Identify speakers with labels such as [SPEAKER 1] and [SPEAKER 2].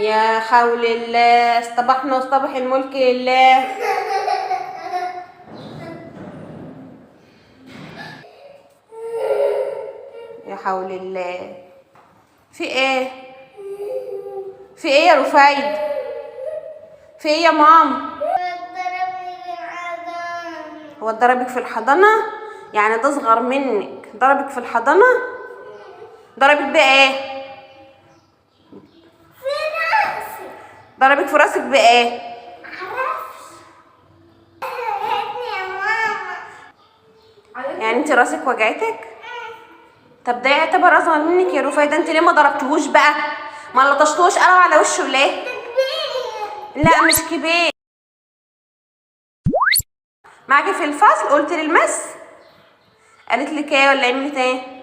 [SPEAKER 1] يا حول الله، اصطبحنا واصطبح الملك لله. يا حول الله، في ايه؟ في ايه يا رفايد؟ في ايه يا مام؟ هو ضربك في الحضانة؟ يعني ده اصغر منك ضربك في الحضانة؟ ضربك بايه؟
[SPEAKER 2] في راسي.
[SPEAKER 1] ضربك في راسك بايه؟
[SPEAKER 2] معرفش. يا ماما.
[SPEAKER 1] يعني انت راسك وجعتك؟ طب ده يعتبر اصغر منك يا رفايدة، انت ليه ما ضربتهوش بقى؟ ما لطشتوش قلم على وشه ليه؟
[SPEAKER 2] ده كبير.
[SPEAKER 1] لا مش كبير. معاكي في الفصل قلت للمس؟ قالت لك ايه ولا عملت ايه؟